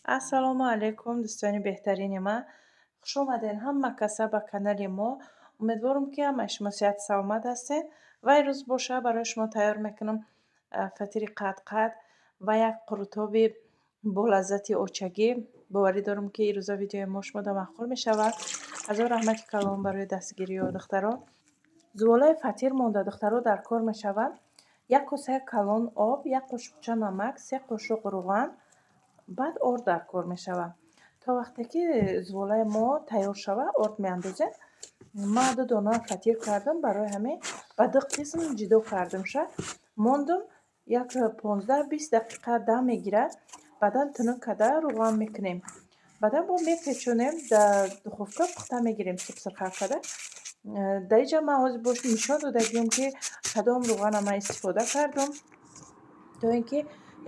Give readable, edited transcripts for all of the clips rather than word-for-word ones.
Ассалому алайкум, дӯстони беҳтарини ман. Хуш омадед ҳама каса ба канали мо. Умедворам, ки ҳамаи шумо сиҳату саломат ҳастед. Ва имрӯз боша, барои шумо тайёр мекунам фатири қадқад ва як қурутоби болаззати очагӣ. Боварӣ дорам, ки ирӯза видеои мо шумода маъқул мешавад. Ҳазор раҳмати калон барои дастгириё, духтаро. Зуволаи фатир монда, духтаро, дар кор мешавад. Як косаи калон об, як қошуқча намак, се қошуқ рӯған, баъд орд дар кор мешавад. То вақте ки зуволаи мо тайёр шавад, орд меандозем. Ман ду дона фатир кардам, барои ҳамин ба ду қисм ҷудо кардамша. Мондум, як 15-20 дақиқа дам мегирад, баъдан тунук карда рӯған мекунем. Баъдан бо мепечонем, дар духовка пухта мегирем, субсирхак карда. Дар инҷа ман ҳозир бош нишон додагиам, ки кадом рӯғана ман истифода кардам, то ин ки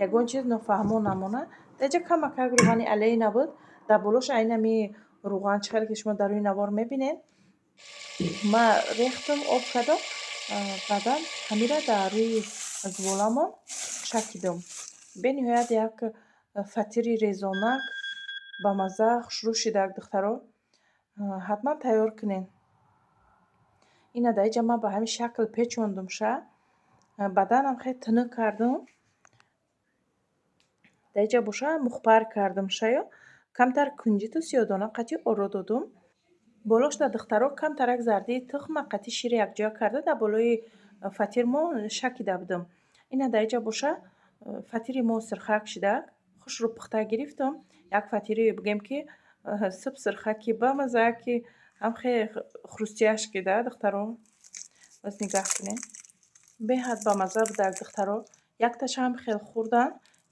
ягон чиз нофаҳмо намонад. Дар инҷа камакак рӯғани Олейна буд, дар болош айнами рӯған, чӣ хеле ки шумо дар рӯи навор мебинед. Ман рехтам, об кардам, баъдан ҳамира дар рӯи зуволамон шакидам. Бениҳоят як фатири резонак, бамазза, хушрӯ шидак, духтаро. Ҳатман тайёр кунед. Ина дар инҷа ман ба ҳамин шакл печондумша, баъданам хеле тунук кардам. Дар инҷа боша, мухпар кардамшаю, камтар кунҷиту сиёдона қатӣ оро додум. Болошда, духтаро, камтарак зардии тухма қатӣ шири якҷоя карда, дар болои фатир мо шакида будам. Ина дар инҷа боша, фатири мо сирхак шидак, хушрӯ пухта гирифтам. Як фатири, бигӯем ки, суб сирхаки бамаззааки, ҳам хеле хрустящий да, духтаро. Боз нигаҳ кунед. Беҳад бамазза будак, духтаро. Якташам хел хӯрдан,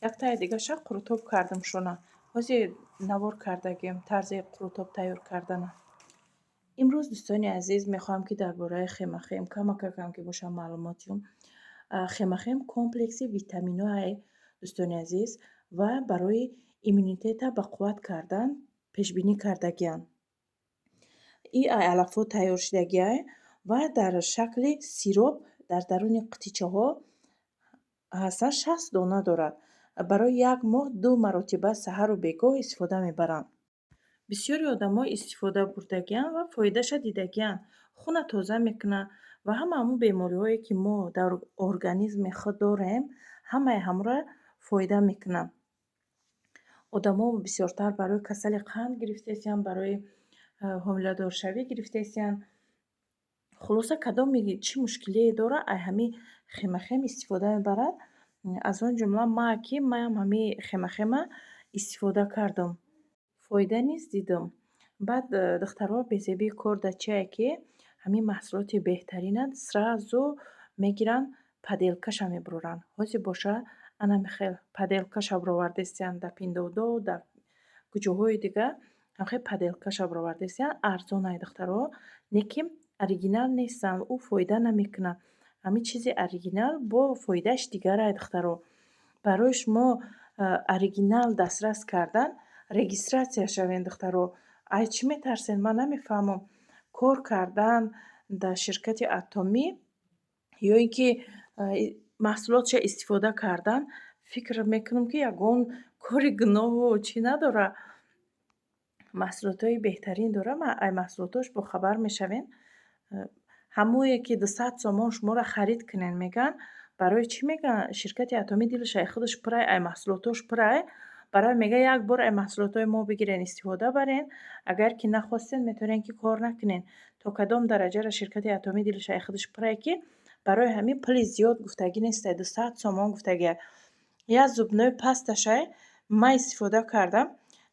яктаи дигаша қурутоб кардам шона. Ҳозир навор кардагим тарзи қурутоб тайёр кардана. Имрӯз, дӯстони азиз, мехоҳам, ки дар бораи Хемохим камакакам ки бошам маълумот диҳам. Хемохим комплекси витаминҳое, дӯстони азиз, ва барои иммунитета ба қувват кардан пешбинӣ кардагианд. И алафҳо тайёр шудагиай ва дар шакли сироп дар даруни қутичаҳо ҳастанд, 60 дона дорад. Барои як моҳ ду маротиба, саҳару бегоҳ, истифода мебаранд. Бисёри одамо истифода бурдагианд ва фоидаша дидагианд. Хуна тоза мекунад ва ҳама ҳамун бемориҳое, ки мо дар организми худ дорем, ҳамаи ҳамонро фоида мекунад. Одамо бисёртар барои касали қанд гирифтаистиянд, барои ҳомиладоршавӣ гирифтаистиянд. Хулоса, кадоме чӣ мушкилие дорад, ай ҳамин Хемохим истифода мебарад. Аз он ҷумла ма, ки маам ҳамин Хемохима истифода кардам. Фоида низ дидам. Баъд, духтаро, безебии кор дар чие, ки ҳамин маҳсулоти беҳтарина сразу мегиранд, подделкаша мебуроранд. Ҳозир боша, анами хел подделкаша баровардаистиянд дар Пиндуодуо, дар куҷоҳои дига ҳамхел подделкаша баровардаистиянд. Арзонай, духтаро, лекин оригинал нестанд, ӯ фоида намекунад. Ҳамин чизи оригинал бо фоидааш дигарай, духтаро. Барои шумо оригинал дастрас кардан, регистрация шавед, духтаро. Ай чӣ метарсед, ман намефаҳмам. Кор кардан дар ширкати Атомӣ ё ин ки маҳсулотша истифода кардан, фикр мекунам, ки ягон кори гуноҳу чӣ надорад. Маҳсулотҳои беҳтарин дорад, ай маҳсулотҳош бохабар мешавем. Ҳамое ки 200 сомон шуморо харид кунед мегӯянд, барои чӣ мегӯянд? Ширкати Атомӣ дилаш ай худаш пурай, ай маҳсулотҳош пурай. Барои мега, як бор ай маҳсулотҳои мо бигирен, истифода барен, агар ки нахостен, метавонед, ки кор накунед. То кадом дараҷаро ширкати Атомӣ дилаш ай худаш пурай, ки барои ҳамин пули зиёд гуфтагӣ нестай, 200 сомон гуфтагиай. Як зубной пасташай ман истифода кардам.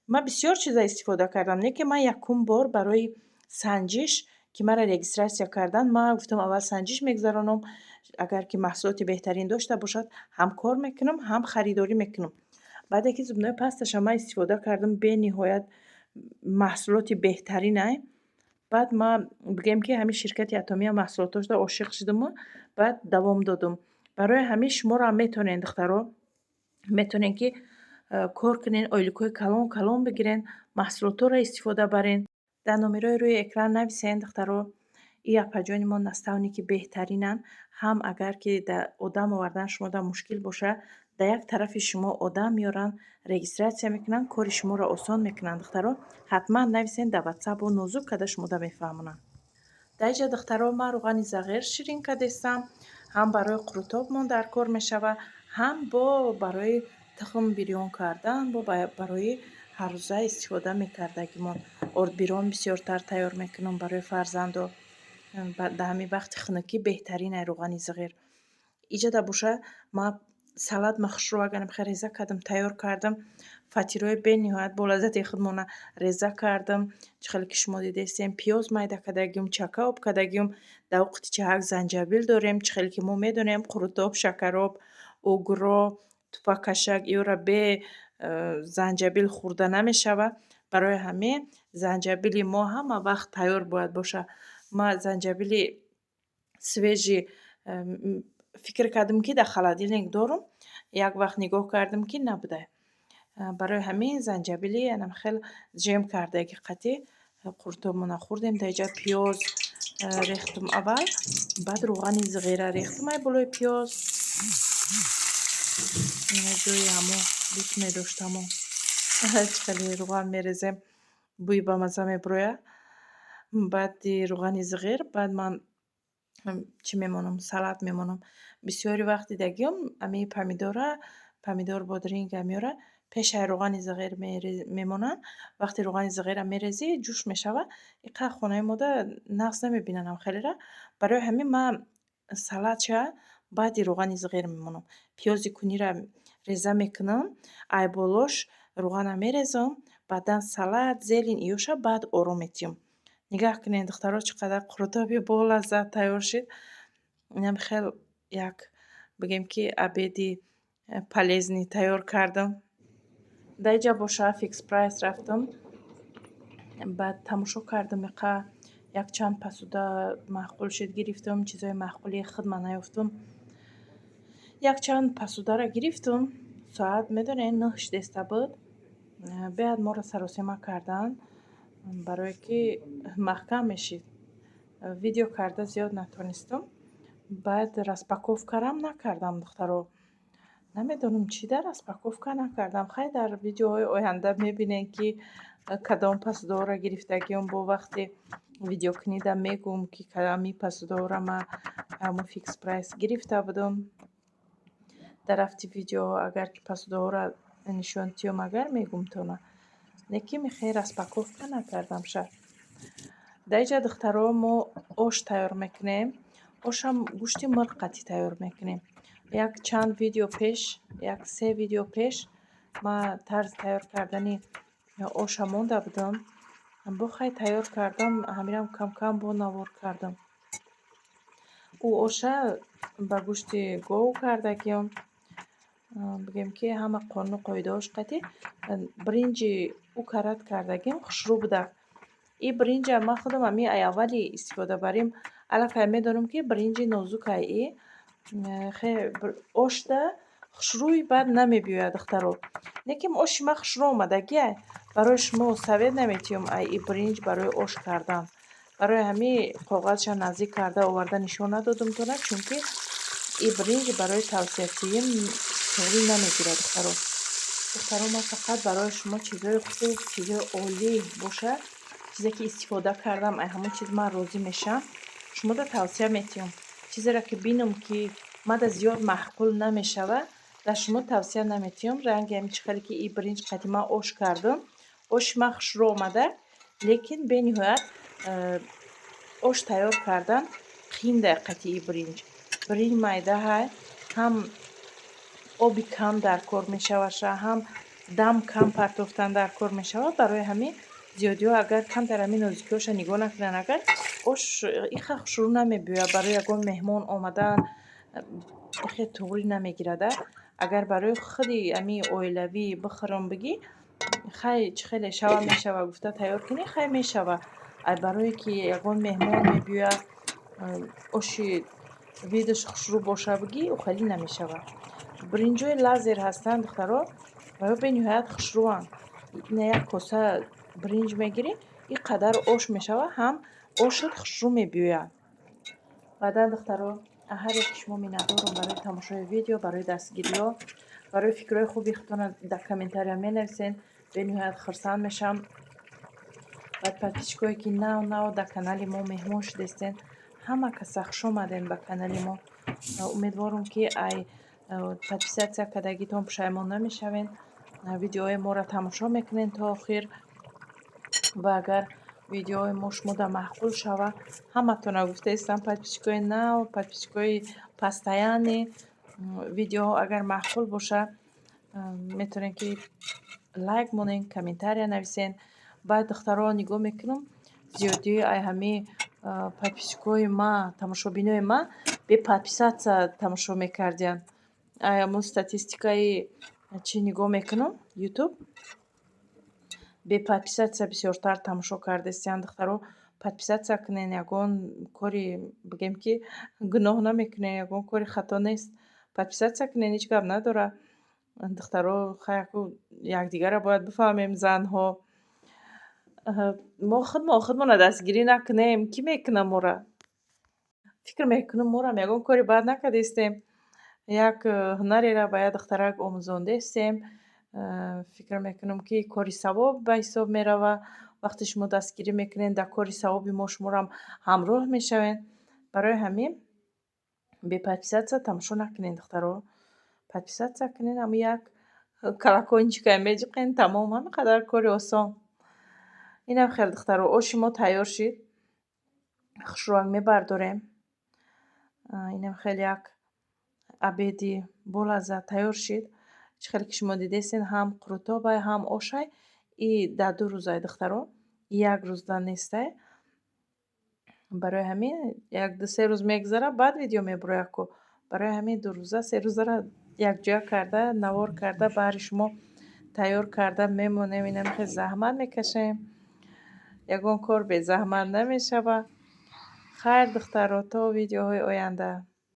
Ман бисёр чиза истифода кардам, лекин ман якум бор барои санҷиш, ки маро регистрация карданд, ман гуфтам, аввал санҷиш мегузаронам, агар ки маҳсулоти беҳтарин дошта бошад, ҳам кор мекунам, ҳам харидорӣ мекунам. Баъде ки зубной пасташа ман истифода кардам, бениҳоят маҳсулоти беҳтаринай. Баъд ман, бигӯем, ки ҳамин ширкати Атомия маҳсулотошда ошиқ шудаму баъд давом додум. Барои ҳамин шуморо метавонед, духтаро, метавонед, ки кор кунед, ойликҳои калон калон бигирен, маҳсулотҳоро истифода барен. Дар номерҳои рӯи экран нависен, духтаро. И апаҷони мо наставники беҳтаринанд. Ҳам агар ки одам овардан шумода мушкил боша, дар як тарафи шумо одам меоранд, регистрация мекунанд, кори шуморо осон мекунанд. Духтаро, ҳатман нависен дар Ватсапу, нозук карда шумода мефаҳмонанд. Дар инҷа, духтаро, ман руғани зағир ширин кардестам. Ҳам барои қурутобмон дар кор мешава, ҳам бо барои тухм бирён кардан, бо барои ҳаррӯза истифода мекардагимон. Ордбирён бисёртар тайёр мекунам барои фарзандо. Дар ҳамин вақти хунукӣ беҳтарин ай руғани зағир. Иҷада боша, ман салат махшро агарам хел реза кардам, тайёр кардам. Фатирои бениҳоят болаззати худмона реза кардам, чӣ хеле ки шумо дидестем. Пиёз майда кардагиум, чака об кардагиум. Дар оқити чаҳак занҷабил дорем. Чӣ хеле ки мо медонем, қурутоб, шакароб, угро, тупакашак иёра бе занҷабил хӯрда намешава. Барои ҳамин занҷабили мо ҳама вақт тайёр бояд боша. Ман занҷабили свежий фикр кардам, ки дар холодильник дорум. Як вақт нигоҳ кардам, ки набуда. Барои ҳамин занҷабили анам хел ҷем кардаги қатӣ қуртобмона хӯрдем. Дар инҷа пиёз рехтум аввал, баъд руғани зиғира рехтум ай болои пиёз. Ина ҷои ҳамо дӯст медоштамо, чӣ хеле руған мерезем, бӯи бамазза мебирояд. Баъди руғани зиғир баъд ман чӣ мемонам? Салат мемонам. Бисёри вақт дидагиём, ами помидора, помидор, бодринга меёра, пешаи руғани зиғир мемонанд. Вақте руғани зиғира мерезӣ, ҷӯш мешава. Иқа хонаи мода нағз намебинанам хелера. Барои ҳамин ман салатша баъди руғани зиғир мемонам. Пиёзи кунира реза мекунам, ай болош руғана мерезам, баъдан салат, зелень иёша баъд ором метиҳам. Нигаҳ кунед, духтаро, чӣ қадар қурутоби болаззат тайёр шуд. Инам хел як, бигем ки, обеди полезный тайёр кардам. Дар инҷа боша Фикс Прайс рафтам. Баъд тамошо кардам, иқа якчанд посуда маъқул шуд, гирифтам. Чизои маъқули худма наёфтам. Якчанд посударо гирифтам. Соат, медонед, 9 шудеста буд. Беҳад моро саросема карданд, барое ки маҳкам мешид. Видео карда зиёд натонистам. Баъд распаковкарам накардам, духтаро. Намедонам, чӣ дар распаковка накардам. Хай, дар видеоҳои оянда мебинед, ки кадом посудаҳоро гирифтагиам. Бо вақти видеокунида мегӯм, ки кадами посудаҳоро ман ҳамун Фикс Прайс гирифта будам. Дар рафти видео агар ки посудаҳоро нишон тиём, агар мегӯмтона. Лекин мехе распаковка накардам ша. Дар инҷа, духтаро, мо ош тайёр мекунем. Ошам гӯшти мурғ қатӣ тайёр мекунем. Як чанд видео пеш, як се видео пеш ман тарзи тайёр кардани оша монда будам. Бо хай тайёр кардам, ҳаминам кам-кам бо навор кардам. Ӯ оша ба гӯшти гов кардагиам. Бигем, ки ҳама қонуну қоидаҳош қатӣ. Биринҷи ӯ карат кардагиам хушрӯ буда. И биринҷа ман худам ҳамин ай аввали истифода барем, аллакай медонам, ки биринҷи нозукай и ошда хушрӯи бад намебиёяд, духтаро. Лекин оши ман хушрӯ омадагиай. Барои шумо совет наметиҳам ай и биринҷ барои ош кардан. Барои ҳамин коғазша наздик карда оварда нишон надодамтона, чунки и биринҷ барои тавсиятиим туғрӣ намегирад, духтаро. Духтаро, ман фақат барои шумо чизҳои хуб, чизҳои олӣ боша, чизе ки истифода кардам, ай ҳамон чиз ман розӣ мешавам, шуморо тавсия метиҳам. Чизеро ки бинам, ки мада зиёд маъқул намешавад, дар шумо тавсия наметиҳам. Ранги ҳамин чӣ хеле ки и биринҷ қати ман ош кардам, оши ман хушрӯ омада, лекин бениҳоят ош тайёр кардан қиин дар қати и биринҷ. Биринҷ майдаҳай, ҳам оби кам дар кор мешаваша, ҳам дам кам партофтан дар кор мешавад. Барои ҳамин зиёдиҳо агар камтар ҳамин нозукиҳоша нигоҳ накунанд, агар ош иха хушрӯ намебиёяд. Барои ягон меҳмон омадан хеле туғрӣ намегирада. Агар барои худи ҳамин оилавӣ бихӯрам бигӣ, хай, чӣ хеле шава мешава гуфта тайёр кунӣ, хай, мешава. Ай барое ки ягон меҳмон мебиёяд, оши видаш хушрӯ боша бигӣ, ӯ хеле намешавад. Биринҷҳои лазер ҳастанд, духтаро, ва ё бениҳоят хушрӯанд. Ина як коса биринҷ мегирӣ, ин қадар ош мешавад, ҳам Ошат хушрӯ мебиёяд. Баъдан, духтаро, ҳар яки шумо миннатдорам барои тамошои видео, барои дастгириҳо, барои фикрҳои хуби худтона дар комментария менависен. Бениҳоят хурсанд мешавам. Баъд подписчикое, ки нав нав дар канали мо меҳмон шудестен, ҳама каса хуш омадем ба канали мо. Умедворам, ки ай подписаться кардагитон пушаймон намешавен, видеоҳои моро тамошо мекунед то охир. Ва агар видеоҳои мо шумода маъқул шава, ҳаматона гуфтаистам, подписчикои нав, подписчикои постоянный, видеоҳо агар маъқул боша, метавонед, ки лайк монед, комментария нависен. Баъд, духтаро, нигоҳ мекунам, зиёдии ай ҳамин подписчикои ма, тамошобинои ма бе подписаться тамошо мекардиянд. Ай ҳамун статистикаи чӣ нигоҳ мекунам, Ютуб, бе подписаться бисёртар тамошо кардастиянд. Духтаро, подписаться кунед, ягон кори, бигем, ки гуноҳ намекунед, ягон кори хато нест. Подписаться кунед, ҳеҷ гап надорад. Духтаро, хаяку якдигарро бояд бифаҳмем. Занҳо мо худмон худмонро дастгирӣ накунем, кӣ мекунад моро? Фикр мекунам, морам ягон кори бад накардаистем, як ҳунареро ба як духтарак омӯзондаистем. Фикр мекунам, ки кори савоб ба ҳисоб меравад. Вақте шумо дастгирӣ мекунед, дар кори савоби мо шуморам ҳамроҳ мешавем. Барои ҳамин бе подписаться тамошо накунед, духтаро, подписаться кунед, ҳамун як колокольчикае меҷиқен, тамом, ҳамин қадар кори осон. Инам хел, духтаро, оши мо тайёр шид. Хушрӯак мебардорем. Инам хеле як обеди болаззат тайёр шид. Чӣ хеле ки шумо дидестен, ҳам қурутобай, ҳам ошай. И дар 2 рӯзай, духтаро, як рӯзда нестай. Барои ҳамин як ду се рӯз мегузарад, баъд видео мебурояд ку. Барои ҳамин 2 рӯза, 3 рӯзаро якҷоя карда, навор карда, баҳри шумо тайёр карда мемонем. Инам хел заҳмат мекашем. Ягон кор безаҳмат намешавад. Хайр, духтаро, то видеоҳои оянда.